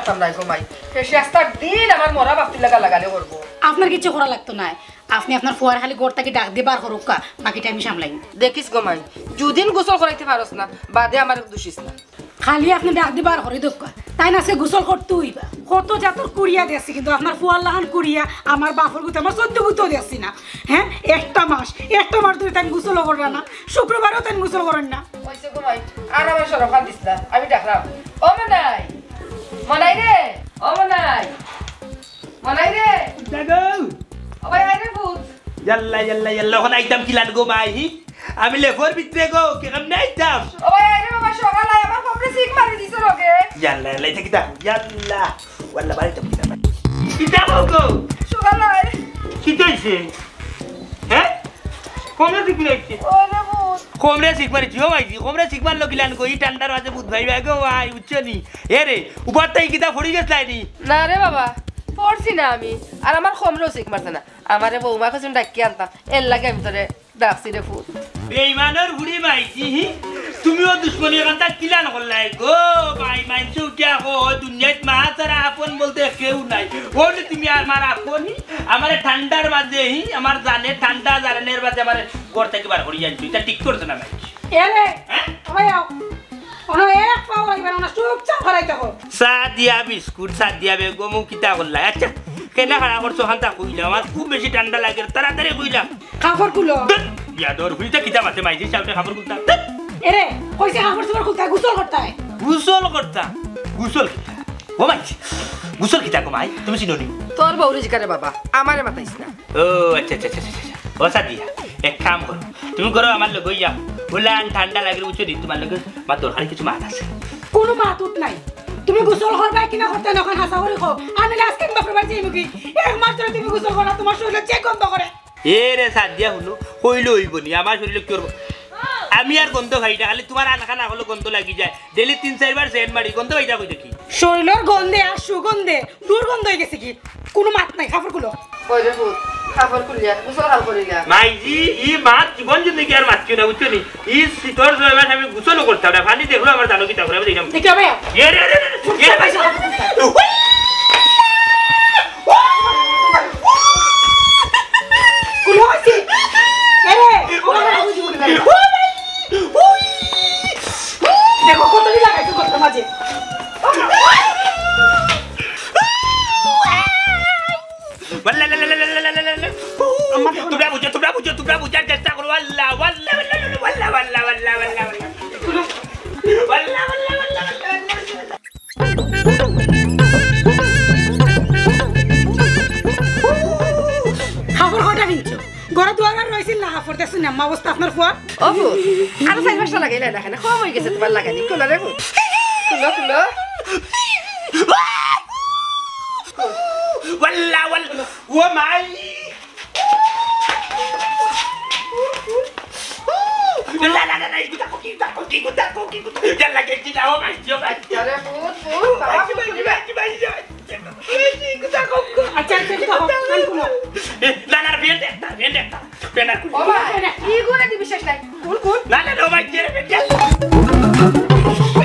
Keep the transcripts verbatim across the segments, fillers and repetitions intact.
সামলাই গো মাই, সে শেষটার দিন আমার মরা বাপটির লাগা লাগালে করবো। আপনার কিচ্ছু করা লাগতো নায়। আপনি আপনার ফুয়ার খালি ঘর থাকি ডাক দি বার করুক্কা, বাকিটা আমি সামলাই। দেখিস গো মাই, যুদিন গোসল করাইতে পারস না, বাদে আমার দুষিস না। খালি আপনি ডাক দি বার করি দেউক্কা, তাইন আজকে গোসল করতে অইবা। কত জাতর কুড়িয়া দেখছি, কিন্তু আপনার ফুয়ার লাখান কুড়িয়া আমার বাপর গুতে, আমার চোদ্দ গুতেও দেখছি না। হ্যাঁ, একটা মাস, একটা মাস ধরি তাইন গোসলও কররা না, শুক্রবারও তাইন গোসল করইন না। অইছে গো মাই, আর আমার শরফ খান দিস না, আমি ডাকলাম। ও মনাই, মনাই রে, ও মনাই, মনাই রে। দাদু। ও ভাই, আয় রে পুত। ইয়াল্লা, ইয়াল্লা, ইয়াল্লা, অখন আইতাম কিলান গো মাই, হি? আমি লেফর ভিতরে গো, কেমনে আইতাম? ও ভাই, আয় রে বাবা, সকাল আয়, আমার কমরে সিক মারি দিছে রোগে। ইয়াল্লা, ইয়াল্লা, ইটা কিতা? ইয়াল্লা, ওয়াল্লা, বাড়ি তো কিতা? কিতা গো গো? সকাল আয়। কিতা অইছে? হ্যাঁ? কমরে সিক মারছি। ও রে পুত। কমরে সিক মারছি, ও ভাইজি, কমরে সিক মারলো কিলান গো, ই ঠান্ডার মাঝে ভূত ভাই ভাই গো ভাই, বুঝছো নি? এ রে, উপর থাকি কিতা পড়ি গেছলায় নি? না রে বাবা, পড়ছি না আমি। আর আমার কমরেও সিক মারছে না। আমারে বৌমা কইছইন ডাকিয়া আনতাম, এর লাগি আমি তোরে ডাকছি রে পুত। বেইমানর ফুড়ি মাইজি, হি? তুমিও দুশমনি এখানটা কিলান করলায় গো? মাই মাইনষে উঠিয়া কয়, দুনিয়াত মা ছাড়া আপন বলতে কেউ নাই। ও রে তুমি আমার আপন, হি? আমারে ঠান্ডার মাঝে, হি? আমার জানে ঠান্ডা জারানের মাঝে আমারে ঘর থাকি বার করি আনছো। ইটা ঠিক করছো না মাইজি। এ রে, হ্যাঁ? ও ভাই আও। অনো এক পাও রাখবা না, অনো চুপচাপ খাড়াই থাকো। চা দিয়া বিস্কুট, চা দিয়া বেগম, ও কিতা করলা? আচ্ছা, কেনে খাড়া করছো? অখানতা কইলাম, আমার খুব বেশি ঠান্ডা লাগে, তাড়াতাড়ি কইলাম। কাপড় খুলো। ধুর, বিয়াদর ফুড়িটা কিতা মাতে মাইজি, সামনে কাপড় খুলতা। ধুর। এরে, কইছে কাপড় চোপড় খুলতা, গোসল করতা। গোসল করতা? গোসল কিতা? ও মাই, গোসল কিতা গো মাই? তুমি চিনো নি? তোর বউরে জিকারে বাবা, আমারে মাতাইস না। ও আচ্ছা, আচ্ছা, আচ্ছা, আচ্ছা, আচ্ছা। ও সাদিয়া, এক কাম করো, তুমি করো আমার লগে ইয়া, ওলান ঠান্ডা লাগে, বুঝছো নি? তোমার লগে আমার দরকারি কিছু মাত আছে। কোনো মাত উত নাই। তুমি গোসল করবায় কি না করতায় না, অখন হাছা করি কও। আমি আজকে বাপর বাড়ি যাইমুগি। এক মাস ধরি তুমি গোসল করো না, তোমার শরীরে যে গন্ধ করে। এ রে সাদিয়া, হুনো, কইলে অইবো নি, আমার শরীরে কি করবো? আমি আর গন্ধ পাই না, খালি তোমার আনাখানা হলো গন্ধ লাগি যায়। ডেইলি তিন চাইরবার সেন্ট মারি, গন্ধ পাইতা কই দেখি? শরীলর গন্ধে আর সুগন্ধে দুর্গন্ধ অই গেছে কি? কোনো মাত নাই, কাপড় খুলো। ওই রে পুত, কাপড় খুলিয়া, গোসল কাল করিলা। মাইজি, ই মাত জীবন জিন্দেগি আর মাতছি না, বুঝছো নি? ই শীতর সময় আমি গোসলও করতাম না, পানি দেখলো আমার জানো কিতা করে, আমি দেখলাম। দেখি হবে? এ রে, রে, রে, রে, এ রে, ভাই, সাহেব। কোনো আছে? এ রে, ও ভাই, বুঝি বুঝি না। দেখো, কত দিন লাগাইছো করতে মাঝে। ওয়াল্লা, লা, লা, লা। আম্মা, দেখো না। তোমরা বুঝো, তোমরা বুঝো, তোমরা বুঝার চেষ্টা করো। আল্লাহ, ওয়াল্লা, ওয়াল্লা, ওয়াল্লা। ওয়াল্লা, ওয়াল্লা, ওয়াল্লা, ওয়াল্লা। কাপড় কয়টা কিনছো? ঘরে দুয়ার আর রইছিল না, কাপড় দেখছো না, আম্মা অবস্থা আপনার ফুয়া? ও ফুয়া, আরো চাইর পাঁচটা লাগাইলা না কেনে? কম অই গেছে তোমার লাগানি। খুলো রে ফুয়া। খুলো, খুলো। ওয়াল্লা, ওয়াল্লা। ও মাই। না, না, না, না, ইগুতা কুকি, ইগুতা কুকি, ইগুতা কুকি, ইগুতা। ইয়াল্লা, গেছি না, ও মাই, ও মাই। আরে, ভূত, ভূত, বাবা, ভূত, ভূত। আচ্ছা, আচ্ছা, ইগুতা কুকি। এ, না, না, বেন দেখতা, বেন দেখতা, বেন আর কুকি। ও ভাই, ই গুণে দি বিশ্বাস নাই। কোন, কোন? না, না, না, ও ভাই, কে রে, বেন, কে?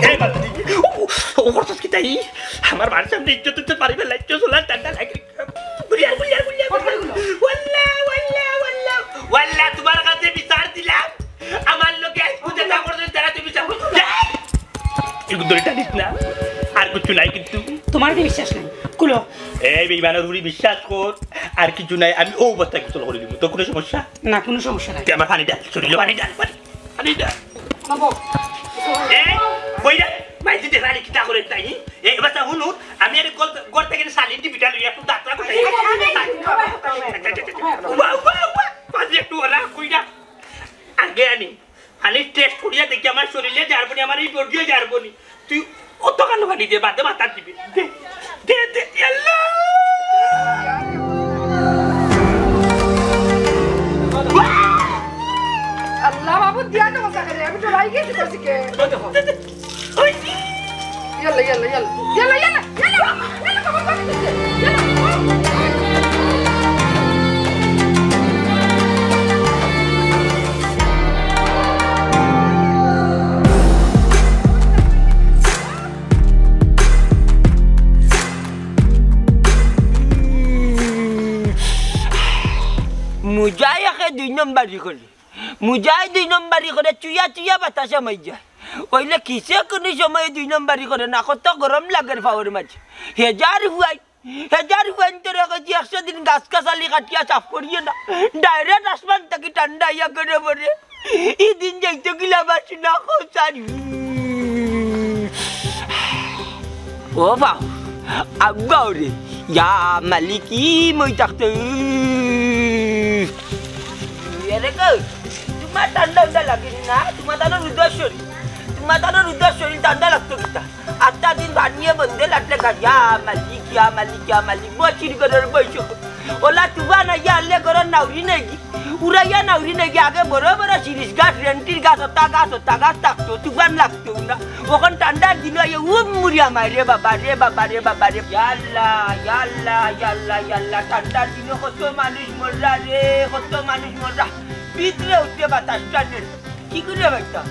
এই বাদ দি। ও, ও, ও, করছস কিতা ই? আমার বাড়ির সামনে ইজ্জত, ইজ্জত মারি ফেলাইছস, চুলার ঠান্ডা লাগে। গুলিয়ার, গুলিয়ার, গুলিয়ার, গুলিয়ার। ওয়াল্লা, ওয়াল্লা, ওয়াল্লা। ওয়াল্লা, তোমার কাছে বিচার দিলাম। আমার লগে আইজ বুঝে যা করছো, তারা তুমি বিচার করছো। এই গুন্দরিটা দিস না। আর কিছু নাই কিন্তু। তোমার তো বিশ্বাস নাই। খুলো। এই বেইমানর উপরে বিশ্বাস কর। আর কিছু নাই, আমি ও অবস্থায় গোসল করে দিব। তোর কোনো সমস্যা? না, কোনো সমস্যা নাই। তুই আমার পানি ঢাল, শরীরে পানি ঢাল, পানি, পানি ঢাল। বাবু। এই, কই রে? মাইজি দে রানি কিতা করে তাই? এই, এবার তা হুনুন, আমি আরে গল-, গল থেকে সালিন টিভিটা লই একটু দাঁতটা করে। ওয়া, ওয়া, ওয়া, মাঝে একটু ওরা কইরা আগে আনি। খালি টেস্ট করিয়া দেখি আমার শরীরে যারবো নি, আমার এই বডিও যারবো নি। তুই অত কালো খালি দে, বাদে মাথা দিবি। দে, দে, দে, আল্লাহ! আল্লাহ, বাবু, দিয়া তো মজা করে, আমি ডরাই গেছি তো আজকে। ওই যে, ওই যে। ইয়াল্লা, ইয়াল্লা, ইয়াল্লা। ইয়াল্লা, ইয়াল্লা, ইয়াল্লা, ইয়াল্লা, বাবা, বাবা, ইয়াল্লা। দুই নম্বরি করে। মুজায় দুই নম্বরি করে, চুইয়া চুইয়া বাতাস হামাই যায়। অইলে কিসে কুনু সময় দুই নম্বরি করে না, কত গরম লাগের পাওর মাঝে। হেজার ফুয়াইন, হেজার ফুয়াইন তোরে কইছি একশো দিন গাছ গাছালি কাটিয়া সাফ করিও না। Direct আসমান থাকি ঠান্ডা আইয়া করে পড়ে। ই দিন যাইতো কিলা বাসি না খোসারি। ও বাউ, আব্বাও রে, ইয়া মালিকি মই থাকতে। এরে কই, তোমার ঠান্ডা উন্ডা লাগে না? তোমার তানো রুদ্র শরীর, তোমার তানো রুদ্র শরীর ঠান্ডা লাগতো কিতা? আটটা দিন বানিয়ে বন্ধে লাটলে গা, ইয়া মালিক, ইয়া মালিক, ইয়া মালিক, বসির ঘরের বৈশাখ। ওলা তুবা না ইয়া আনলে ঘরের নাউরি নেই কি? উড়াইয়া নাউরি নেই কি? আগে বড় বড় শিরিষ গাছ, রেন্টির গাছ, ওতা গাছ, ওতা গাছ থাকতো, তুবান লাগতো না। অখন ঠান্ডার দিন আইয়া উম মুড়িয়া মারে বাবা রে, বাবা রে, বাবা রে। ইয়াল্লা, ইয়াল্লা, ইয়াল্লা, ইয়াল্লা, ঠান্ডার দিনে কত মানুষ মররা রে, কত মানুষ মররা। ভিতরে উঠতে বাতাস টানে। কি করে বাইতা?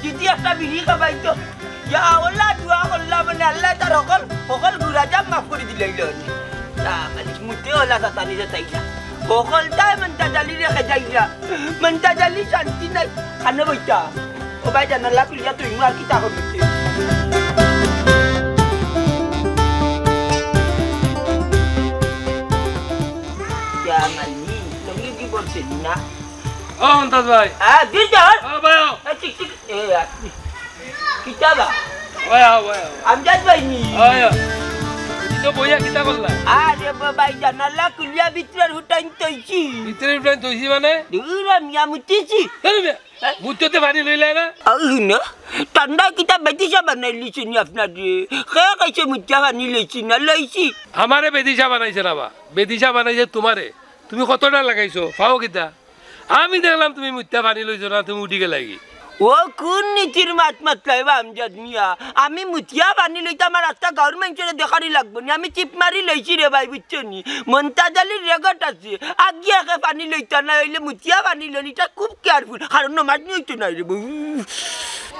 যদি একটা বিড়ি খাবাইতো। ইয়া আল্লাহ, দোয়া করলাম মানে আল্লাহ তার হকল, হকল গুরা জাম মাফ করি দিলাইল। ইয়া মালিক, মুতে ওলা সাতানি যে তাই না। হকলটাই মন্তাজ আলী রেখে যাই না। মন্তাজ আলী শান্তি নাই। খানো বইতা। ও ভাই জানালা খুলিয়া তুই মার কিতা করবি? ইয়া মালিক, লগে কি বলছিলি না? ও মন্তাজ ভাই। আ, দিদার। ও ভাই, ও। এ, ঠিক, ঠিক। এ, আ, কিতা বা? ভাই, আও, ভাই, আও। আমজাদ ভাই নি? ভাই, আও। ই তো বইয়া কিতা করলা? আরে বা-, ভাই, জানালা খুলিয়া ভিতরের হুটাইন তৈছি। ভিতরের হুটাইন তৈছি মানে? দূর, আমি আমুতিছি। কেন বে? হ্যাঁ? মুততে পানি লইলা না? আউ না, ঠান্ডা কিতা বেদিশা বানাইলিছে নি আপনারে? কে কইছে মুততে পানি লইছি না? লইছি। আমারে বেদিশা বানাইছে না বা, বেদিশা বানাইছে তোমারে। তুমি কতটা লাগাইছো? পাও কিতা? আমি দেখলাম তুমি মুতিয়া পানি লইছো না, তুমি উঠি গেলাগি। ও কোন নীতির মাত মাতলাই বা আমজাদ মিয়া? আমি মুতিয়া পানি লইতাম আর রাস্তা গাঁওর মানষরে দেখানি লাগবো নি? আমি চিপ মারি লইছি রে ভাই, বুঝছো নি? মন্তাজ আলীর রেকর্ড আছে, আগে একে পানি লইতা না, অইলে মুতিয়া পানি লইন, ইটা খুব careful, কারণ নমাজ নি অইতো নাই রে বউ।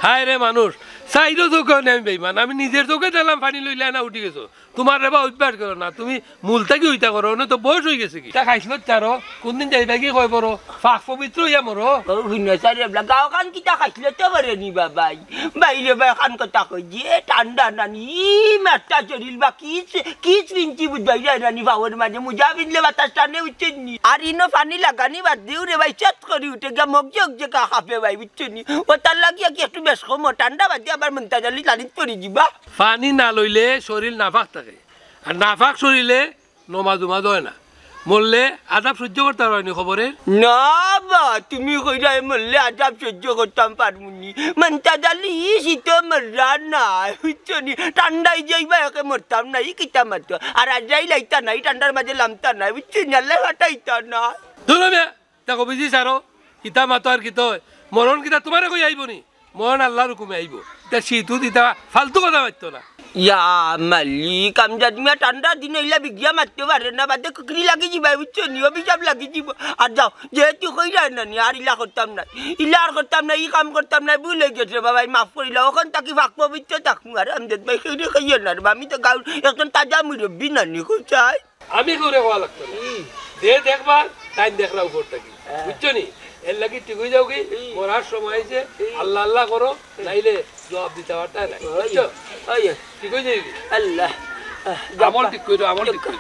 হায় রে মানুষ, চাইরো চোখে অনে আমি বেইমান, আমি নিজের চোখে দেখলাম পানি লইলা না উঠি গেছো। তোমার রে বা অভ্যাস করো না, তুমি মূল থাকি ওইটা করো, অনে তো বয়স অই গেছে কি। তা খাইছিল তারো, কোনদিন যাইবা কি কয় বড়, পাক পবিত্র অইয়া মরো। ও হুনো, সারি এবলা গাঁও খান কিতা খাইছিল তো করে নি বাবাই। বাইরে বা খান কথা কই যে ঠান্ডা নানি, ই মেটা শরীর বা কিস, কিস পিনছি বুঝবাই যায় নানি, পাওর মাঝে মুজা পিনলে বাতাস টানে উঠছে নি। আর ইনো পানি লাগানি বাদ দিও রে ভাই, চট করি উঠে গিয়া মগ জগ যে কা খাপে ভাই, বুঝছো নি? ও তার লাগিয়া কি একটু বেশ কম, ঠান্ডা বাদ দিয়ে আবার মন্তাজ আলী লালিত পড়ি দিবা। পানি না লইলে শরীর নাফাক থাকে, আর নাফাক শরীরে নমাজ উমাজ অয় না। মরলে আজাব সহ্য করতে পারবায়নি কবরে? না বা, তুমি কইরায় মরলে আজাব সহ্য করতাম পারমুনি। মন্তাজ আলী ই শীতো মররা না, বুঝছো নি? ঠান্ডায় যাইবা একে মরতাম না, ই কিতা মাতো। আর আজরাইল আইতা না, ই ঠান্ডার মাঝে লামতা না, বুঝছো নি? আল্লাহ ফাটাইতা না। ধরো মিয়া, দেখো বুঝি সারো, কিতা মাতো আর কিতা অয়? মরণ কিতা তোমারে কই আইবো নি? মরণ আল্লাহর হুকুমে আইবো। ইতা শীত উত ইতা ফালতু কথা মাততো না। ইয়া মালিক, আমজাদ মিয়া ঠান্ডা দিন অইলা বিগিয়া মাততে পারে না, বাদে কুকরি লাগি যিবা, বুঝছো নি? অভিশাপ লাগি যিবো। আর যাও, যেহেতু কইরায় নানি, আর ইলা করতাম না, ইলা আর করতাম না, ই কাম করতাম না, ভুল অই গেছে বাবাই, মাফ করিলা। অখন থাকি পাক পবিত্র থাকমু। আর আমজাদ ভাই, কেউরে কইও না রে বা, আমি তো গাঁওর একজন তাজা মুরব্বি নানি, খুব চাই। আমি কেউরে কওয়া লাগতো না। হুম। যে দেখবা, তাইন দেখরা উপর থাকি। হ্যাঁ। বুঝছো নি? এর লাগি ঠিক অই যাওগি, হুম। মরার সময় আইছে, হুম। আল্লাহ আল্লাহ করো, হুম। নাইলে জবাব দিতা পারতায় নায়। ওই, বুঝছো? ওই। ঠিক অই যাইবি। আল্লাহ। আহ, আমল জব্বার। ঠিক কইরো, আমল ঠিক কইরো।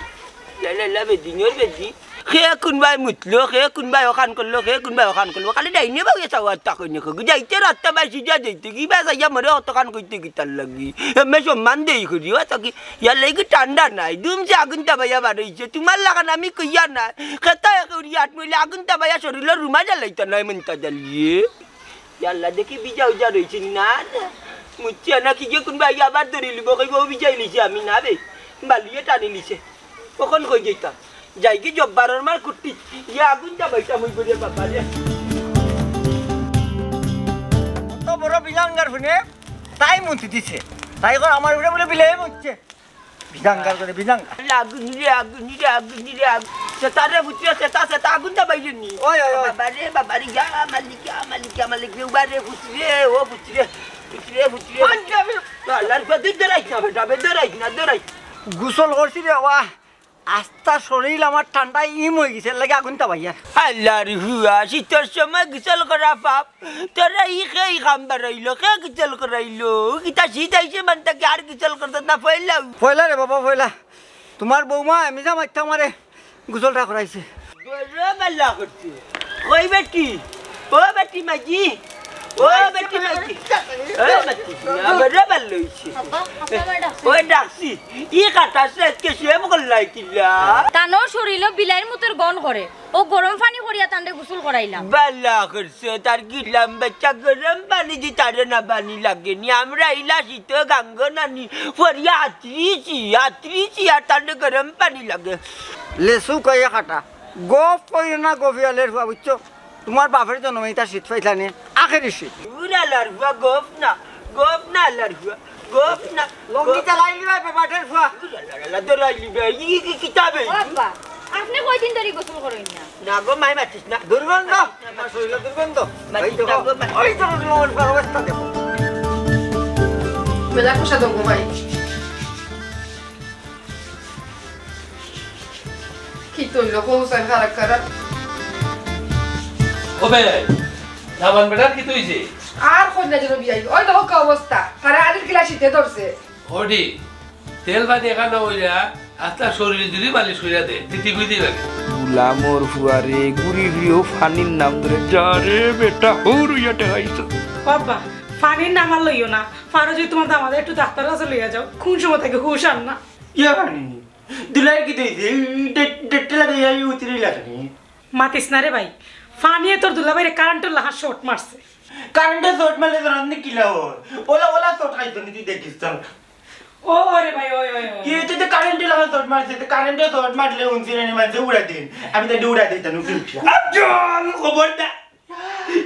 লা, লা, লা, বেদিন, ওর বেদিন। কে কুনবায় মুতলো, কে কুনবায় অখান করলো, কে কুনবায় অখান করলো। খালি ডাইনে বাউয়ে চাওয়ার তা কইনে কই। যাইতে রাস্তা বায় সিজা যাইতে, কিবা চাইয়া মরে অতখান কইতে কিতার লাগি। এমনে সম্মান দেই করি, ও তো কি ইয়ার লাগি ঠান্ডা নাই, দুমছে আগুন তাবাইয়া বারইছে। তুমার লাখান আমি কইয়া নাই, খেতা একে উড়ি আট মইলে আগুন তাবাইয়া শরীলর রুমা জ্বালাইতা নাই মন্তাজ আলীয়ে। ইয়াল্লা দেখি বিজা উজা রইছে নি? না, না। মুচ্ছি না কি যে কুনবা আইয়া আবার ধরিলিবো, কইবো, "ও বিজাই লিছে আমি না বে, বালিয়ে টানি লিছে।" অখন কই যাইতাম? যাইগি জব্বারর মার কুটি, ইয়া আগুন তাবাইতাম অইবো রে বাবা রে। অত বড় বিলাঙ্গার হুনে তাই মুতি দিছে। তাই কর আমার উপরে বুলে বিলাই মুতছে। বিজাঙ্গার করে বিজাঙ্গা। আগুন রে, আগুন রে, আগুন রে, আগুন। সেতা রে, পুতরে, সেতা, সেতা, আগুন তাবাইরে নি। ওই, ওই, ওই। বাবা রে, বাবা রে, ইয়া মালিক, ইয়া মালিক, ইয়া মালিক রে, উবা রে, পুতরে, ও পুতরে, পুতরে, পুতরে। আল্লাহর গো, দৌড়াইস না বেটা, দৌড়াইস না, দৌড়াইস। গোসল করছি রে, ওয়া। আস্তা শরীল আমার ঠান্ডায় ইম অইগেছে, এরলাগি আগুন তাপাইয়ার। আল্লার হুয়া, শীতর সময় গোসল করা পাপ। তোরা ই কে ই কাম বাড়াইলো, কে গোসল করাইলো? ইতা শীত আইছে মানতা কি আর গোসল করতে না পয়লা? পয়লা রে বাবা, পয়লা। তুমার বৌমা এমনি যা মারতে আমারে গোসলটা করাইছে। গরম আল্লাহ করছে। কই বেটি? ও বেটি মাঝি। ও বেটি মাঝি। ও বেটি, আবার আবার লইছে। আব্বা, আপনারা ডাকছেন? ওই ডাকছি। ই কাটাছে আজকে শুয়ে বকল লাই কিল্লা। তানোর শরীরও বিলাইর মতোর গন করে। ও গরম পানি করিয়া তানরে গোসল করাইলাম। বালা করছো, তার গিলাম বাচ্চা গরম পানি দি তারে না পানি লাগেনি। আমরা ইলা শীত গাঙ্গ নানি, ফরিয়া আত্রিছি, আত্রিছি আর তানরে গরম পানি লাগে। লেসু কইয়া কাটা। গফ কইও না গফিয়ালের ফুয়া, বুঝছো? তুমার বাপের জন্মে ইতা শীত পাইছলানি, আখেরি শীত। উরা লারহুয়া, গফ না, গফ না লারহুয়া, গফ না, লঙ্গি গফ। চালাইলি ভাই, বেবাটের ফুয়া। উরা লা লা লা, দৌড়াইলি ভাই, ই কি কিতাবে? ও আব্বা, আপনে কয়দিন ধরি গোসল করইন না? না গো, মাই মাতিস না। দুর্গন্ধ, আমার শরীরে দুর্গন্ধ। মাতিস ওই দেখো, না গো, মাতিস ওই দেখো, তোমার অবস্থা দেখো। মেলা পোষা দেবো ভাই। কি তৈল কৌশল খারাপ খারাপ। ও বে, জামান বেটার কিতা অইছে? আর কইন না যেন বিয়াই, ওই দেখো কি অবস্থা, তারা আদির কিলা শীতে ধরছে। ওডি, তেল ভাত এখানে অইরা, আস্তা শরীর জুড়ি মালিশ কইরা দে, তিতি গুই দিবে। গুলামর ফুয়ারে, গুড়ি গুড়িও ফানির নাম ধরে, যা রে বেটা, হুর অইয়া ঠেকাইছ। বাবা, ফানির নাম আর লইও না, ফারো যদি তোমার দামাদে একটু ডাক্তার কাছে লইয়া যাও, কোন সময় থাকি হুশ আর না। ইয়া ফানি, দুলাইর কিতা অইছে? এই ডে-, ডেটটা লাগাইয়া এই উতিরি লাগানি। মাতিস না রে ভাই, ফানিয়ে তোর দুলাভাইরে কারেন্টর লাখান শর্ট মারছে। কারেন্টে শর্ট মারলে তোর আনতে কিলা হয়? ওলা, ওলা শর্ট খাইতো নি, তুই দেখিস তো। ও, ও রে ভাই, ওই, ওই, ওই। ইয়ে, তুই তো কারেন্টে লাখান শর্ট মারছে, তো কারেন্টে শর্ট মারলে উনসিরানি মানছে উড়াই দিন। আমি তাইলে উড়াই দিতাম, উঠি উঠি। আফজল, খবরদার।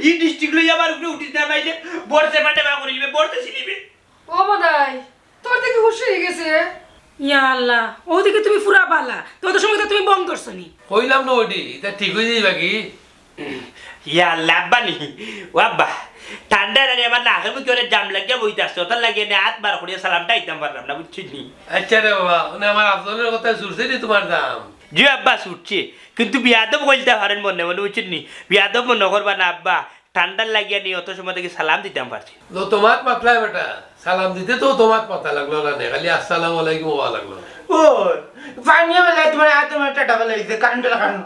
ই ডিস্ট্রিক্ট লইয়া আমার উপরে উঠিস না, নাইলে বর্ষে ফাটে বা করিবে, বর্ষে ছিলিবে। ও মনাই, তোর দেখি হুশ অইগেছে। ইয়া আল্লাহ, ওদিকে তুমি পুরা বালা, তত সময় তো তুমি বন্ধ করছো নি। কইলাম না ওডি, ইতা ঠিক অই যাইবা কি? ইয়া আল্লাহ, আব্বা নি, ও আব্বা, ঠান্ডা রানি আমার নাকে মুখে অনেক জাম লাগিয়া বইতে আসছে, ওটার লাগিয়া নে হাত বার করিয়া সালামটা দিতাম পারলাম না, বুঝছিস নি? আচ্ছা রে বাবা, মানে আমার আফজলের কথা জুড়ছে নি তোমার দাম? জি আব্বা, ছুটছে, কিন্তু বিয়াদব কইলতা পারেন মনে মনে, বুঝছেন নি? বিয়াদব মনে করবা না আব্বা, ঠান্ডার লাগিয়া নি অত সময় থাকি সালাম দিতাম পারছি। যত মাত মাতলায় বেটা, সালাম দিতে তো অত মাত মাতা লাগলো না নে, খালি আসসালামু আলাইকুম ওয়া লাগলো না। ও, পানি বেলা তোমার হাতে আমার টাটা বেলা দিছে, কারেন্ট বেলা কারণ।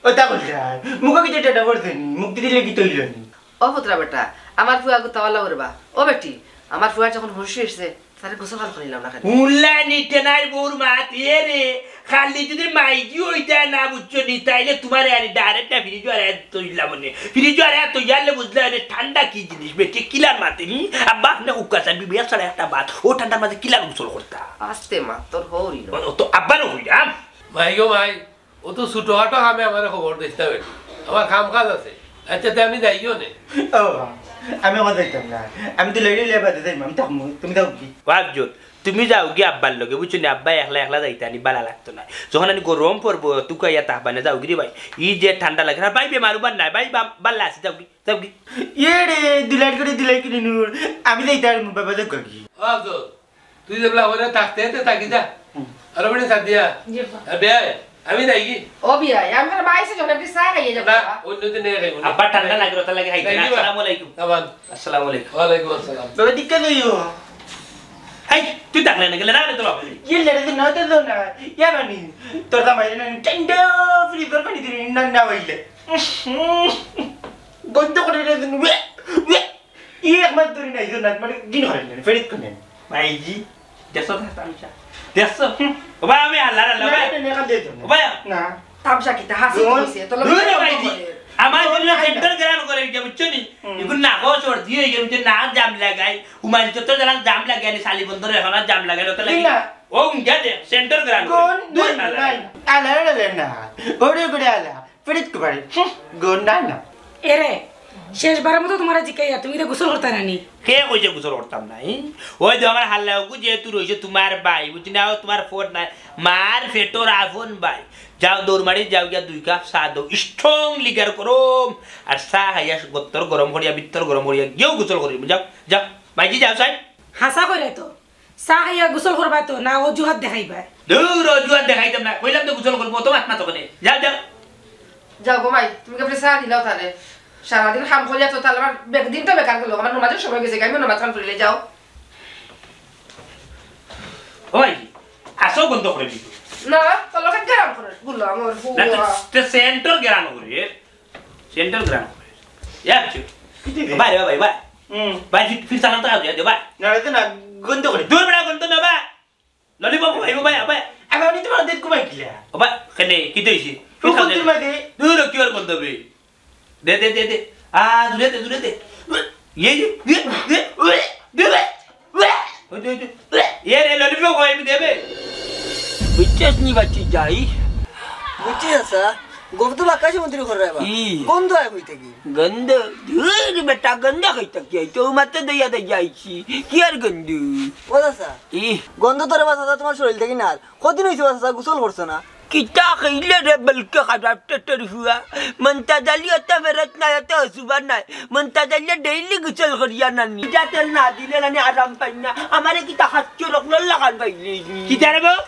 ওটা বলছে আর, মুখে কিছু টাটা পড়ছে নি, মুখ দিলে কি তৈল নি? ও পুতরা বেটা, আমার ফুয়া গুতাওয়ালা ওরে বা। ও বেটি, আমার ফুয়া যখন হুশ অইছে, তারে গোসল খাল করিলাম না কেন? হুনলা নি টেনাই বউর মাত, এ রে, খালি যদি মাইজি অইতায় না বুঝছো নি, তাইলে তোমারে আনি ডাইরেক্ট না ফ্রিজ আর এত ইলা মনে। ফ্রিজ আর এত ইয়ালে বুঝলা রে, ঠান্ডা কি জিনিস, বেটি কিলার মাতে নি? আব্বা, আপনে হুক্কা চান, বিবিয়া ছাড়া একটা বাত, ও ঠান্ডার মাঝে কিলার গোসল করতা? আস্তে মা, তোর হৌরি ও, ও তো আব্বা না হইলাম। মাই গো মাই, ও তো ছোটখাটো কামে আমারে খবর দিস না বেটি, আমার কাম কাজ আছে। আচ্ছা, তে আমি যাইও নে। ও, আমি কথা দিতাম না, আমি তো লইলে লইয়া বাদে যাইম, আমি থাকমু, তুমি থাকো কি? ওয়াজ জোর। তুমি যাওগি আব্বার লগে, বুঝছো নি? আব্বা একলা একলা যাইতা নি, বালা লাগতো না। যখন আমি গরম পড়বো, তুকাইয়া তাহবানে যাওগি রে ভাই। ই যে ঠান্ডা লাগে, আর ভাই বেমার উবার নাই, ভাই বা-, বালা আছি, যাওগি, যাওগি। এ রে, দুলাইর করে দুলাই কিনে নুর, আমি যাইতাম, বাবা যাওগি। ও আফজল, তুই যেবলা ওরে থাকতে, তে থাকি যা। হুম। আর ওরে সাদিয়া। জি, আব্বা। আর বেয়াই, আমি যাইগি। ও বিয়াই, আমার ভাই সে জনকে চা খাইয়ে যাবো, না, বাবা। অন্য দিনে খাইবো না। আব্বা ঠান্ডা লাগে, ওটা লাগে খাইতে না। যাইগি বা? আসসালামু আলাইকুম। আবার। আসসালামু আলাইকুম। ওয়ালাইকুম আসসালাম। তবে দিকে যাইও। হেই, তুই থাকলে না, গেলে না, তোর বাবা। ইয়ে লেড়ে দিন, নয় তো দো না। ইয়া বানি, তোর দাম আইলে না, ঠান্ডা ফ্রিজর পানি দিন, না, না হইলে। গন্ধ করে রে দিন, ওয়ে, ওয়ে। ই এক মাস ধরি নাই, জন্য মানে দিন হয় না, ফেরত কোনে? ভাইজি, দেড়শো টাকা তামশা। দেড়শো? হুম। ও ভাই, আমি আল্লাহর আল্লাহ না, ভাই। না, না, না, না। ও ভাই। না। তামশা কিতা হাসি দূর, কইছে, তো দূর লোক রে ভাইজি। করে। আমার জন্য সেন্টার গ্রান করে গিয়া, বুঝছো নি? হুম। এখন না গো, সর্দি হয়ে গেল, যে না জাম লাগাই, উমাইল চত্বর জালান জাম লাগাই, আমি শালি বন্দর এখন আর জাম লাগাই, ওটা লাগি। না। ও উঙ্গা দে, সেন্টার গ্রান করে। কোন? দূর নাই, আল্লাহ। নাই। আল্লাহ, আল্লাহ, না। ওরে করে আল্লাহ। ফিরিত কুমারী, হুঁ, গন্ডা না। এরে, শেষবারের মতো তোমারে জিকাইয়া, তুমি তো গোসল করতা না নি? কে কইছে গোসল করতাম না, ই? ওই তো আমার হাল্লা ওগু যেহেতু রইছে তোমার ভাই, বুঝছি না, ও তোমার ফোন নাই, মার পেটর আপন ভাই। যাও দৌড় মারি, যাও গিয়া দুই কাপ চা দাও, strong liquor গরম, আর চা খাইয়া গত্তর গরম করিয়া, বিত্তর গরম করিয়া, গিয়েও গোসল করি, যাও, যাও, ভাইজি যাও, সাই। হাসা কইরে তো। চা খাইয়া গোসল করবা তো না অজুহাত দেখাইবা? দূর, অজুহাত দেখাইতাম না, কইলাম তো গোসল করবো, অত মাত মাতো কেনে? যাও, যাও। যাও গো মাই, তুমি কি চা দিলাও তারে? সারাদিন কাম করিয়া তো তাহলে আমার বে-, দিন তো বেকার গেল, আমার নমাজের সময় গেছে, আমি নমাজ কাম করিলে যাও। ওই, আসো গন্ধ করে দিবি। না, তোর লোকে গেরাম করে, গুলো আমার বউ। না, তো, তো সেন্টর গেরাম করে। সেন্টার গ্রাম। ইয়া, কিছু। কিতা রে? ভাই, ভাই, ভাই, ভাই। হুম। ভাই, ফির, ফির চালান তো আগে, দে, ভাই। না, না, না, গন্ধ করে। দূর বেটা, গন্ধ না, ভাই। ললিপপ খাইবো, ভাই, ভাই। আগে আমি তোমার দেখ কমাই কিলা। ও ভাই, কেনে, কিতা হইছে? ও গন্ধর মাঝে। দূর, কি আর গন্ধ বে? দে, দে, দে, দে। আ, দূরে দে, দূরে দে। ইয়ে, ইয়ে, ইয়ে, ইয়ে, দে, দে। ওই দে, ওই দে। এ রে, ললিপপ খাইবি, দে বে। বুঝছস নি বাচ্চি যাই? বুঝছি চাচা, গন্ধ বাক্কা সমুদ্র করে রে বা। ই। গন্ধ আয় কই থাকি? গন্ধ? ধুর বেটা, গন্ধ কই থাকি? এই তো মাত্র দইয়া দইয়া আইছি। কি আর গন্ধ? ও চাচা, ই। গন্ধ তো রে বা চাচা তোমার শরীর থাকি না আর। কদিন হইছে বা চাচা গোসল করছো না? কিতা কইলে রে বলকে খারাপ টেটের হুয়া। মন্তাজ আলী অত ফেরত নাই, অত অসুবা নাই। মন্তাজ আলী ডেইলি গোসল করিয়া নানি। ইটা তেল না দিলে নানি আরাম পাই না। আমারে কিতা হাত চোরক লাগান পাইলে। কিতা রে বউ?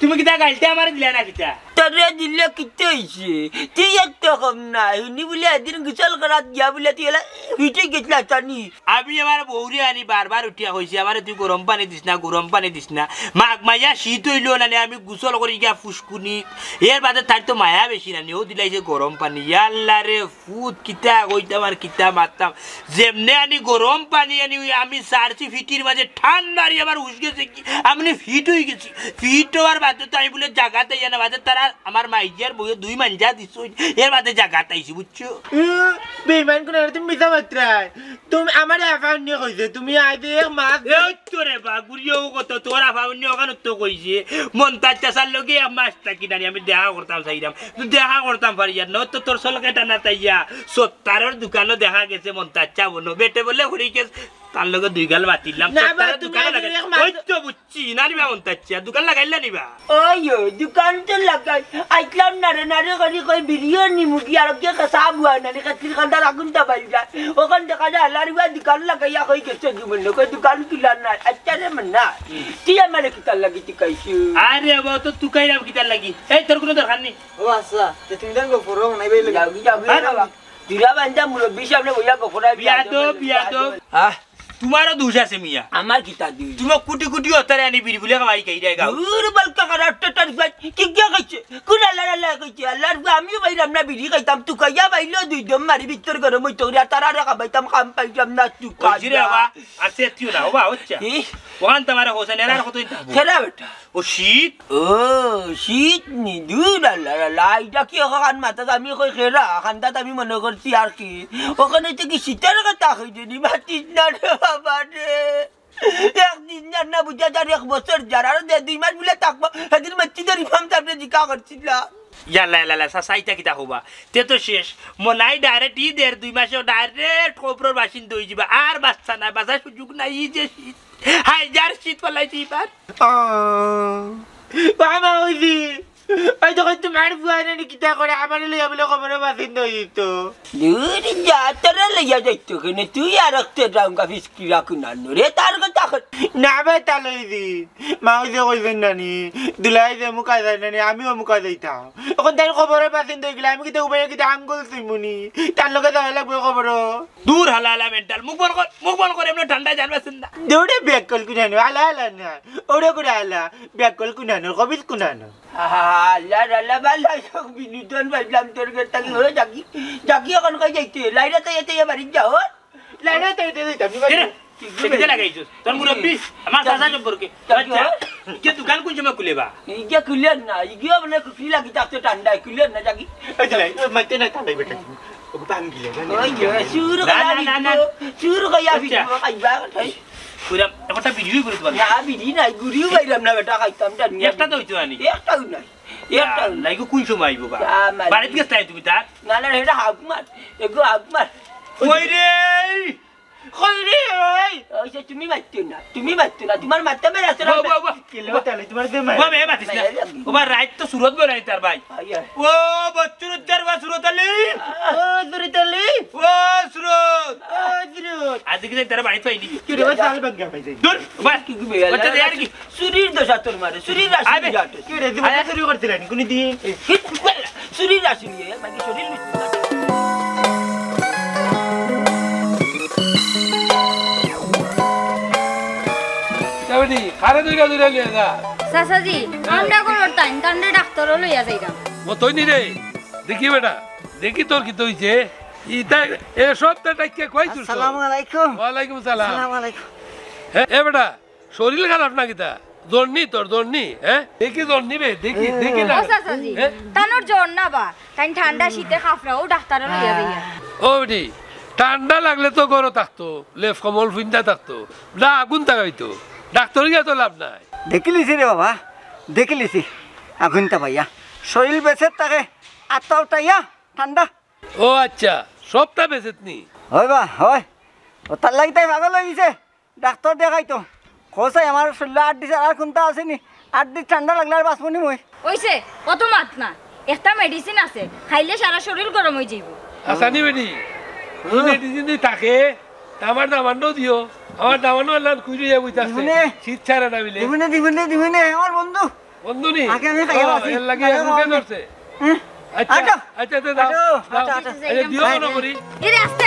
তুমি কিতা গাইলতে আমারে দিলা না কিতা? তোরে দিলে কিতা হইছে? তুই এত কম না। হুনি বলে এদিন গোসল করাত গিয়া বলে তুই এলা উঠে গেছিলা জানি। আমি আমার বউরে আনি বারবার উঠিয়া কইছি, আমারে তুই গরম পানি দিস না, গরম পানি দিস না। মাঘ মাইয়া শীত হইল নানি আমি গোসল করি গিয়া ফুসকুনি। এর বাদে তার তো মায়া বেশি নানি, ও দিলাইছে গরম পানি। ইয়াল্লা রে ফুত, কিতা কইতাম আর কিতা মারতাম। যেমনে আনি গরম পানি আনি ওই আমি সারছি ফিটির মাঝে টান মারি আমার হুশ গেছে কি, আমি ফিট হয়ে গেছি। ফিট হওয়ার বাদে তো আমি বলে জাগাত আইয়া না, বাদে তারা আমার মাইজিয়ার বউয়ে দুই মাঞ্জা দিছইন, এর বাদে জাগাত আইছি, বুঝছো? উম, বেইমান কোন, তুমি মিছা মাত্রায়। তুমি আমারে আফাউন নিয়ে কইছে, তুমি আইবে এক মাস। এই তো রে বা, গুড়িয়াও কত, তোর আফাউন নিয়ে ওখানে তো কইছে। মন্তাজ চাচার লগে এক মাস থাকি নানি, আমি দেখা করতাম চাইরাম। তো দেখা করতাম পারি আর না, তো তোর সলকে টানা তাইয়া। সত্তারর দোকানও দেখা গেছে মন্তাজ চা বনো। বেটে বলে হরি গেছে, তার লগে দুই গাল মাতিলাম। না বা, সত্তারর তুমি দোকানও আগে লাগাই-, এক মাস ওই তো বুঝছি। চিনানি বা মন্তাজ চা, দোকান লাগাইলা নি বা? ওই, ওই, দোকান তো লাগাই। আইলাম না রে, না রে, করি কই বিরিয়ানি মুগি আর কে কাঁচা বুয়া না রে, কাতির কান্দার আগুন তা বাড়ি যায়। ওখান দেখা যায় আল্লাহর বুয়া দোকান লাগাইয়া কই গেছে জীবন লোক, দোকান কিলা নাই। আচ্ছা রে মন্না, তুই আমারে কিতার লাগি তুকাইছু? আরে বাবা, তো তুকাইলাম কিতার লাগি? এই তোর কোনো দরকার নেই। ও আচ্ছা, তে তুমি তান গফরো মনে হয় যাও, যাও, হ্যাঁ? বাবা। জুরা বান্দা মুরব্বি সামনে বইয়া গফরায় বিয়াদব, বিয়াদব। আহ, তোমারও দোষ আছে মিয়া। আমার কিতা দোষ? তুমি কোটি কোটি অতারে আনি বিড়ি বুলে খাওয়াই খাই রে গাও। দূর বালকা খারাপ টেটার ফাইট। কি গিয়া খাইছে? কোন আল্লাহর আল্লাহ খাইছে? আল্লাহর ফুয়া আমিও বাইরাম না বিড়ি খাইতাম। তুকাইয়া বাইলেও দুই দম মারি ভিতর গরম হইতো রে। আর তারা রে খাবাইতাম কাম পাইতাম না তুকা। ওই রে বাবা, আর সে তুই না, বাবা, হচ্ছে। ই? ওখান তোমার হোসেন এরা কত দিন থাকবো? খেরা বেটা। ও শীত? ও, শীত নি, দূর আল্লাহ, আল্লাহ, ইটা কি অখান মাথাত আমি কই খেরা, খান্দাত আমি মনে করছি আর কি। ওখানে তো কি শীতর কথা কইছে নি, মাতিস না রে বাবা রে। একদিন যার না বুঝা যার, এক বছর যার, আরো দে দুই মাস বুলে থাকবো, সেদিন মসজিদর ইমাম সাহেবরে জিকা করছিলাম। ইয়াল্লা, ইয়াল্লা, ইয়াল্লা, চাচা, ইটা কিতা কবা? তে তো শেষ। মনাই direct ই দেড় দুই মাসে direct কবরর বাসিন্দা হয়ে যাবা। আর বাচ্চা নাই, বাঁচার সুযোগ নাই, ই যে শীত। হাই, যার শীত পালাইছে এবার। আহ। বাবা, ওই যে, ওই দেখো, তোমার ফুয়া নানি কিতা করে, আমারে লইয়া বলে কবরর বাসিন্দা হয়ে যেত। দূর যা, তোরে লইয়া যাইতো কেনে? তুই আর একটা ডাঙ্গা ফিসকিরা কুনানো রে, তার কথা কর। না বে, তা লই দি। মা ওই যে কইছেন নানি, দুলাই যে মুখা যায় নানি, আমিও মুখা যাইতাম। এখন তাই কবরর বাসিন্দা হয়ে গেলে, আমি কিতা উবাইয়া কিতা আঙ্গুল চুইমুনি? তার লগে যাওয়া লাগবে কবর। দূর হালা হালা mental, মুখ বন্ধ কর, মুখ বন্ধ কর, এমনি ঠান্ডায় জানবে চিন্তা। দৌড়ে ব্যাক কল কুনানো, হালা হালা না। ওরে করে হালা, ব্যাক কল কুনানো, কবিজ কুনানো। আহা, আল্লাহ, আল্লাহ, আল্লাহ, সব বিনোদন পাইলাম তোর গেট থাকি। ওই জাগি, জাগি এখন কই যাইতে? লাইরা তো এতে বাড়ি যাও। লাইরা তো এতে যাইতাম, নি বাড়ি। কিরে? এদিকে লাগাইছস? তোর মুরব্বি, আমার চাচা সম্পর্কে। আচ্ছা, ইগে দোকান কোন সময় খুলে বা? ইগে খুলে না, ইগে বলে খুলে লাগি থাকতে ঠান্ডায়, খুলে না জাগি। এই যে লাই, ওই মাইতে না ঠান্ডায় বেটা। ওকে পান দিলে, না, ওই যে, না, চুর না, কইয়া না, না, না। বিকিব, চুর কইয়া আচ্ছা। বিকিব, খাইবা, খাই। পুরা একটা ভিডিও করে তোমার। না, বিড়ি নাই, গুড়িও বাইরাম না বেটা, খাইতাম জানি। একটা তো হইতো আনি। একটাও নাই। একটাও নাই। লাইগো কোন সময় আইবো বা? যা মারি। বাড়িত গেছলায় তুমি তার? না, না, এটা হাউক মার। এগো হাউক মার। ওই রে! কই রে, ওই? ওই যে তুমি মারতো না, তুমি মারতো না, তোমার মারতে মেরে আসো না। ও, ও, ও। কিলো তাহলে তোমার যে মার। ও, বে, মাতিস না। মাইয়া লাগি। ও, বা, রাইত তো সুরত বলে তার ভাই। আইয়া। ও, বচ্চুর উচ্চার বা সুরত আলী। ও, সুরত আলী। ও, সুরত। ও, সুরত। আজ কি তার বাড়ি পাইনি? কি রে, ওই চাল ভাঙ্গা পাইছে। দূর, ও, বা, কি ঘুমে গেল? বাচ্চা দে আর কি? চুরির দশা তোর মারে, চুরির রাশি আরে, যা তোর। কি রে, জীবনে আরে। চুরি করছিলেন কোনদিন? চুরির রাশি নিয়ে, বাকি শরীর লুট। যাবে নি? কারে দুইটা দুইটা নিয়ে যা। চাচাজি, আমরা করর তাইন, তানরে ডাক্তারও লইয়া যাইরাম। ও তুই নি রে, দেখি বেটা, দেখি তোর কিতা অইছে। ইতা, এ সব তো ডাকিয়া কই তুই? আসসালামু আলাইকুম। ওয়ালাইকুম সালাম। আসসালামু আলাইকুম। এ, এ বেটা, শরীর খারাপ না কিতা? জ্বর নি তোর, জ্বর নি? হ্যাঁ, দেখি জ্বর নিবে, দেখি, দেখি না। ও চাচাজি, হ্যাঁ? তানোর জ্বর না বা, তাইন ঠান্ডা শীতে খাফরা, ও ডাক্তারও লইয়া যাইয়া। ও বেটি, ঠান্ডা লাগলে তো ঘরো থাকতো, লেপ কম্বল ফিন্দা থাকতো, না আগুন তাগাইতো, ডাক্তার গিয়া তো লাভ নাই। দেখিলিছি রে বাবা, দেখিলিছি, আগুন তাবাইয়া শরীর বেঁচে থাকে, আত্মা উঠাইয়া ঠান্ডা। ও আচ্ছা, সবটা বেঁচেত নি? হয় বা, হয়। ও তার লাগি তাই পাগল অই গেছে। ডাক্তার দেখাইতো। কসাই আমার শরীরে আড্ডি ছাড়া আর কোনটা আছে নি? আড্ডি ঠান্ডা লাগলে আর বাঁচবো নি মই? অইছে, অত মাত না। একটা মেডিসিন আছে, খাইলে সারা শরীর গরম অই যাইবো। আচ্ছা নি বেটি, ই মেডিসিন যদি থাকে, তা আমার দামান্ডও দিও। আমার দামান্ডও আল্লাহ খুঁজে যাবো, দিবনে। শীত ছাড়া না মিলে। দিবনে, দিবনে, দিবনে, আমার বন্ধু। বন্ধু নি? আগে আমি খাইয়া ও, আছি। এর লাগি খাইয়া এখন কে আছি। ধরছে? হ্যাঁ? আচ্ছা, আচ্ছা। আচ্ছা, আচ্ছা, দাও, আচ্ছা, দাও। আচ্ছা, আচ্ছা। আচ্ছা, দিও মনে করি। এরে আস্তে।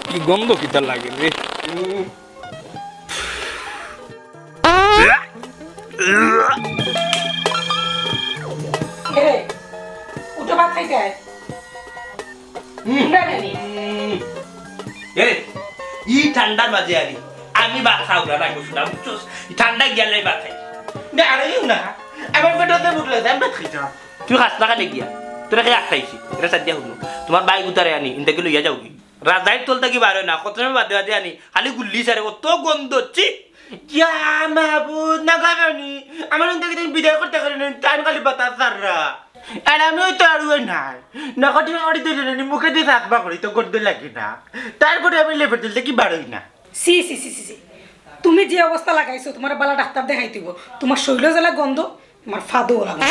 কি গন্ধ কিতা লাগে রে? এরে, উঠো ভাত খাইতে আয়। হুম। উঠো না নি? এরে, ই ঠান্ডার মাঝে আনি, আমি ভাত খাওয়া না, বুঝছো না, বুঝছো? ই ঠান্ডা গিয়া লাই ভাত খাই। না, আরে না, আমার পেটে তো ভুক লাগছে, আমি ভাত খাইতাম। তুই খাস না খালে গিয়া, তোরা খেয়ে আটকাইছি, এটা সাদিয়া হুনো। তোমার ভাই গুতারে আনি, ইনতাকে লইয়া যাও কি? রাজাইর তল থাকি বার অয় না, কত সময় বাদে বাদে আনি, খালি গুল্লি সারে, অত গন্ধ, ছি। ইয়া মাবুদ, না খাবেনি, আমার ইনতাকে তুমি বিদায় করতে পারি না, তাই খালি বাতাস সাররা। আর আমিও তো আর ওই নাই। নকটি মাকটি ধরে নি, মুখে দিয়ে থাকবা করি, তো গন্ধ লাগে না। তারপরে আমি লেপের তল থাকি বারোই না। সি, সি, সি, সি, সি। তুমি যে অবস্থা লাগাইছো, তোমার বালা ডাক্তার দেখাই দিব। তোমার শরীরও জ্বালা গন্ধ, তোমার ফাদও লাগবে।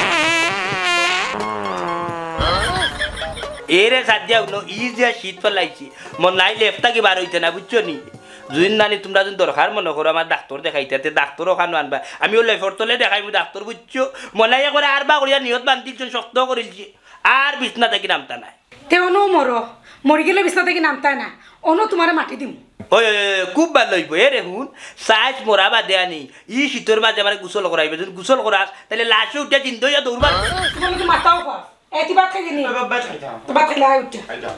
এরে সাদিয়া উনো, ই যে শীত ফালাইছি, মন নাই লেপ থাকি বার অইতে না, বুঝছো নি? যুদিন নানি তোমরা যুদিন দরকার মনে করো আমার ডাক্তার দেখাইতে, তে ডাক্তার ওখানো আনবা। আমি ও লেপর তলে দেখাইমু ডাক্তার, বুঝছো? মনে হয় একবারে আর বা করিয়া নিয়ত বান্ধিলছেন, শক্ত করিলছে। আর বিছনা থাকি নামতা নাই। তে অনো মরো, মরি গেলে বিছনা থাকি নামতায় না, অনো তোমারে মাটি দিমু। ওই, ওই, ওই, খুব ভালা অইবো। এ রে হুন, সাইজ মরা বাদে আনি, ই শীতর মাঝে আমারে গোসল করাইবে। যদি গোসল করাস, তাইলে লাশে উঠে জিন্দা অইয়া দৌড়বা। তোমার লোকে মাথাও খাস। এ, তুই ভাত খাইলি নি? বাবা, ভাত খাইতাম। তো ভাত খাইলে আয় উঠে। খাইতাম।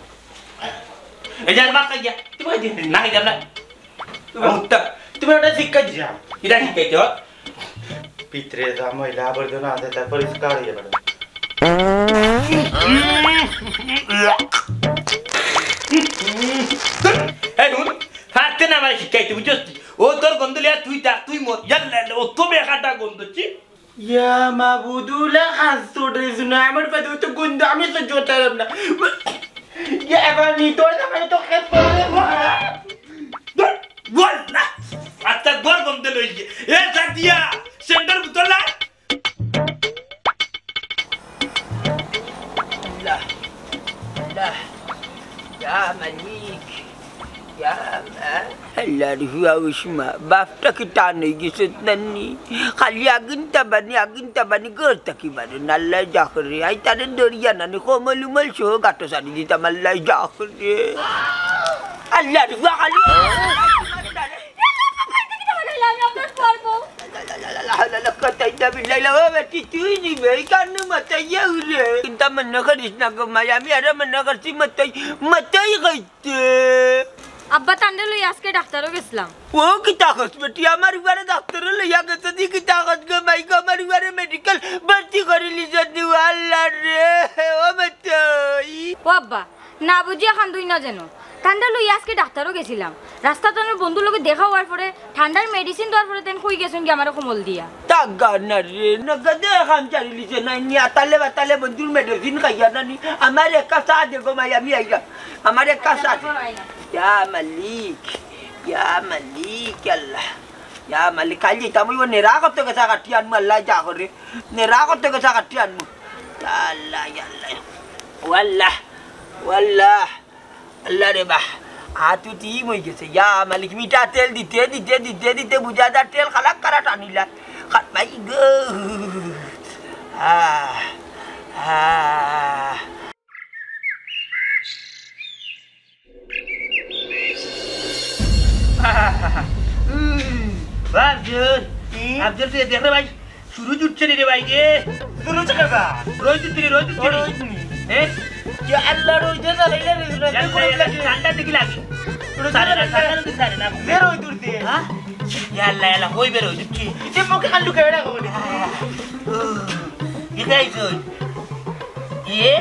এই যে আর ভাত খাই গিয়া। তুই ভাত খাইলি? না, খাইতাম না। তুই ভাত আমি উঠতাম। তুমি একটা শিক্ষা দিছা। এটা শিক্ষা দিতে হয়। ভিতরে যা ময়লা আবর্জনা আছে, তা পরিষ্কার হয়ে যাবে। এই হুন, ফাটতে না আমার শিক্ষা দিতে, বুঝছস তুই? ও তোর গন্ধ লিয়া তুই থাক, তুই মর। ইয়াল্লা, ইয়াল্লা, ও তো বেকারটা গন্ধ, ছি। ইয়া মাবুদুল্লাহ, খাস তো ড্রেস না, আমার পাতে তো গন্ধ, আমি সহ্য করতে পারলাম না। ইয়া, এবার নি, তোর জামাই তো খেস করে। বল না। আচ্ছা, ঘর গন্ধে লই গিয়ে। এ, সাদিয়া, সেন্টার বোতল না? আল্লাহ, আল্লাহ, ইয়া মালিক, ইয়া মা-, আল্লাহর হুয়া উসমা, বাপটা কি টান হয়ে গেছে নানি? খালি আগুন তাবানি, আগুন তাবানি, ঘর থাকি বারো না, আল্লাহ যা করে। আই তারে দরিয়া নানি, কমল উমল সহ গাটো সারি দিতাম, আল্লাহ যা করে। আল্লাহর হুয়া খালি আমি আপনার পারবো। ও বেটি, তুই নিবে, এই কান্না মাথায় ইয়ে উঠে। চিন্তা মনে করিস না গো মাই, আমি আরো মনে করছি মতই, মতই কইতে। আব্বা, তানরে লই আজকে ডাক্তারও গেছিলাম। ও কিতা কস বেটি, আমার উবারে ডাক্তারও লইয়া গেছে, দি কিতা কস গো মাই গো, আমার উবারে মেডিকেল ভর্তি করিলিছস নি, ও আল্লাহ রে, ও মতই। ও আব্বা, না বুঝিয়া কান্দইন না যেন। ঠান্ডা লইয়া আজকে ডাক্তারও গেছিলাম। রাস্তাত আমার বন্ধুর লগে দেখা অওয়ার পরে, ঠান্ডার মেডিসিন দেওয়ার পরে তাইন কই গেছইন গি আমারে কম্বল দিয়া। তাগা না রে, নগদে কাম চালিলিছে না, নি আতালে বাতালে বন্ধুর মেডিসিন খাইয়া না নি। আমার একটা চা দে গো মাই, আমি আইলাম। আমার একটা চা দে। ইয়া মালিক, ইয়া মালিক, আল্লাহ। ইয়া মালিক, কাইল যাইতাম, ওই নেরা কত গেছা কাটি আনমু, আল্লাহ যা করে। নেরা কত গেছা কাটি আনমু। ইয়া আল্লাহ, ইয়া আল্লাহ। ওয়াল্লাহ, ওয়াল্লাহ। আল্লাহ রে বাহ, হাত উতি মই গেছে। ইয়া মালিক, মিঠা তেল দিতে, দিতে, দিতে, দিতে, বুঝা যার তেল খালাক কারা টানিলা। খাত ভাই গো। আহ, আহ। উম, আফজল, কি? আফজল, তুই দেখ রে ভাই, সূর্য উঠছে নি রে ভাই রে। সূর্য উঠছে কেবা? রোদ উঠছে নি, রোদ উঠছে নি। রোদ নি। এ? ইয়া আল্লাহ, রোদ জ্বালাইলে রে, রোদ ইয়াল্লা, গরম ইয়াল্লা, লাগে। ঠান্ডা দেখি লাগে। রোদ সারে না, জ্বালাইলে। ঠান্ডা দেখি সারে না। বের হই দূর দিয়ে। হ্যাঁ? ইয়াল্লা, ইয়াল্লা, কই বের হই দিচ্ছি? ইতে মুখে খালি কেড়া খবর? ও, ঠিক আছে। ইয়ে?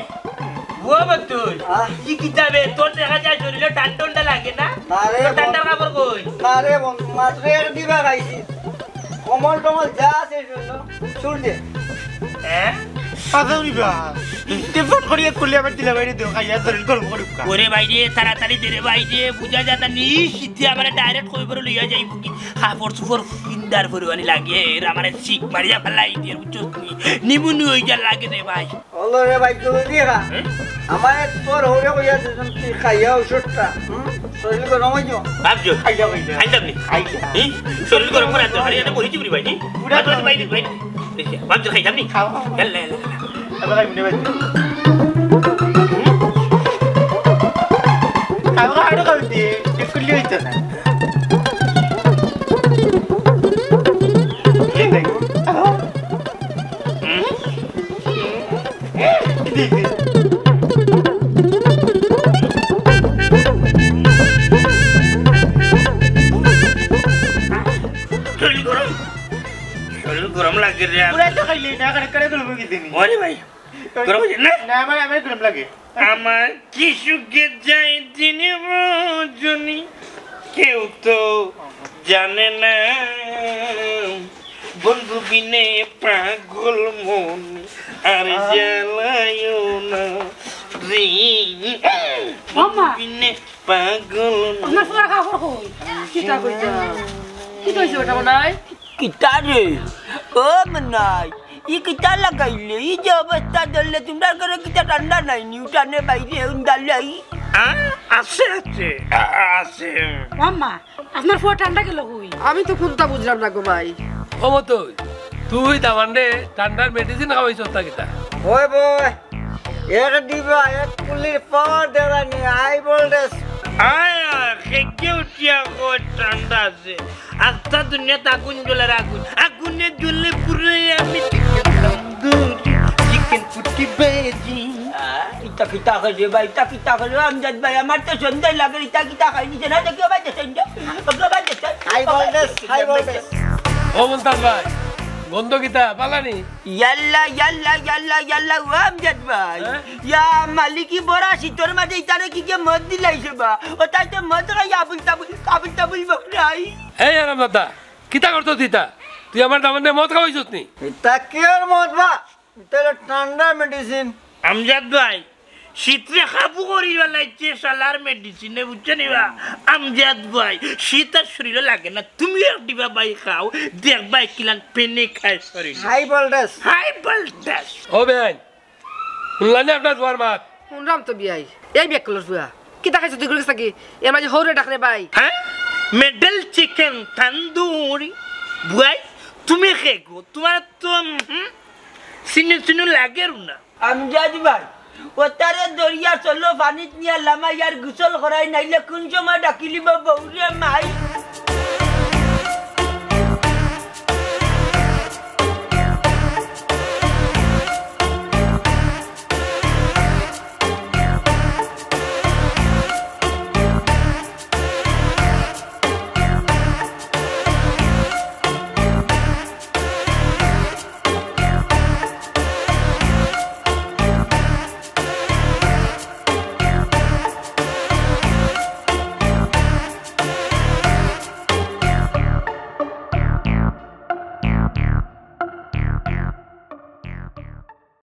ও বন্ধু, হ্যাঁ? কি কিতাবে? তোর দেখা যায় শরীরে ঠান্ডা ঠান্ডা লাগে না? না রে তোর ঠান্ডার বন্ধু। কাপড় কই? না রে বন্ধু, মাত্র এক ডিবা খাইছি। কম্বল টম্বল যা আছে, শুন, শুন দে। হ্যাঁ? আদা উড়িবা। ইতে ফট করিয়া খুলে আবার দিলা বাইরে দেও, খাইয়া শরীর গরম করুক। ওরে ভাই রে, তাড়াতাড়ি দে রে ভাই রে, বুঝা যায় না নি, শীতে আমারে direct কই করে লইয়া যাইব কি? কাপড় চোপড় পিন্দার পরে আনি লাগে, এর আমারে শিক মারিয়া ফেলাই দিয়ে, বুঝছস নি? নিমুনি হই যা লাগে রে ভাই। হলো রে ভাই, জলদি খা। হ্যাঁ? আমারে তোর হরে কইয়া দিছস, তুই খাইয়া ওষুধটা। হুম? শরীর গরম হইতো। ভাবছো? খাইয়া হইতো। খাইতাম নি? খাইয়া। হুম? শরীর গরম করে আনতে পারি, এটা মরিচি পুরি ভাই, নি? পুরা ভাবছো, ভাই, ভাই। ভাবছো, খাইতাম নি? খাও, খাও। ইয়াল্লা, ইয়াল্লা, ইয়াল্লা। আবার খাইবো নি ভাই? খাও, খাও, আরো খাও দি। বিস্কুট লিয়ে হইতো না। এই দেখ। খাও। শরীর গরম, শরীর গরম লাগে রে। পুরা তো খাইলি না, কারে কারে গরম হয়ে গেছে নি। ওরে ভাই, গরম হয়েছে না? না, আমার, আমার গরম লাগে। আমার কি সুখে যায় দিন রজনী, কেউ তো জানে না। বন্ধু বিনে পাগল মন, আর জ্বালায়ও না রে। মামা। বন্ধু বিনে পাগল মন। আপনার পুরা কাপড় কই? কিতা কইতা? কিতা হইছে বেটা মনাই? কিতা রে? ও মনাই, ই কিতা লাগাইলে? ই যে অবস্থা ধরলে, তোমরার ঘরো কিতা ঠান্ডা নাই নি? উঠানে বাইরে উন্দালাই। আ, আছে, আছে। আ, আছে। মামা, আপনার ফুয়া ঠান্ডা গেল কই? আমি তো কুন্তা বুঝলাম না গো ভাই। ও মতই, তুই দামান্দরে ঠান্ডার মেডিসিন খাওয়াইছস না কিতা? ওই বয়, এক ডিবা, এক কুলির পাওয়ার দেওয়া নি, হাই ভোল্টেজ। আয়, আয়, খেকে উঠিয়া কয় ঠান্ডা আছে। আস্তা দুনিয়াত আগুন জ্বলের আগুন। আগুনে জ্বলে পুড়ে আমি চিকেন তন্দুরি, চিকেন ফুটি বেজি। আ, ইতা কিতা কইলে বা, ইতা কিতা কইলে, আমজাদ ভাই, আমার তো সন্দেহ লাগে, ইতা কিতা খাই নিছে না, দেখি ও ভাই, সন্দেহ, ও ভাই, হাই ভোল্টেজ, হাই ভোল্টেজ। ও মুলতান ভাই, গন্ধ কিতা, পালানি? ইয়াল্লা, ইয়াল্লা, ইয়াল্লা, ইয়াল্লা, ও আমজাদ ভাই। হ্যাঁ? ইয়া মালিকি বড়া শীতর মাঝে ইতারে কি যে মদ দিলাইছে বা? ও তাই তো মদ খাই আবুল তাবুল, আবুল তাবুল বকরাই। এই আরাম দাদা, কিতা করতো তুই তা? তুই আমার দামান্দরে মদ খাওয়াইছস নি? ইতা কিয়র মদ বা? ইতা হইলো ঠান্ডা মেডিসিন। আমজাদ ভাই, শীতরে কাবু করি ফালাইছে শালার মেডিসিনে, বুঝছো নি বা? আমজাদ ভাই, শীত আর শরীরে লাগে না, তুমি এক ডিবা ভাই খাও, দেখবায় কিলান পেনে খায় শরীরে। High voltage. High voltage. ও বেআইন, হুনলা নি আপনার ফুয়ার মাত? হুনলাম তো বিয়াই। এই বেকলর ফুয়া, কিতা খাইছো তুই গুরু থাকি? এর মাঝে হৌরে ডাক রে ভাই। হ্যাঁ? Medal chicken tandoori. বুয়াই, তুমি খে গো, তোমার তো, হুম, সিনু সিনু লাগের না। আমজাদ ভাই, ওতারে দরিয়া চলো, পানিত নিয়া লামাই আর গোসল করাই, নাইলে কোন সময় ডাকিলিব বউরে মাই।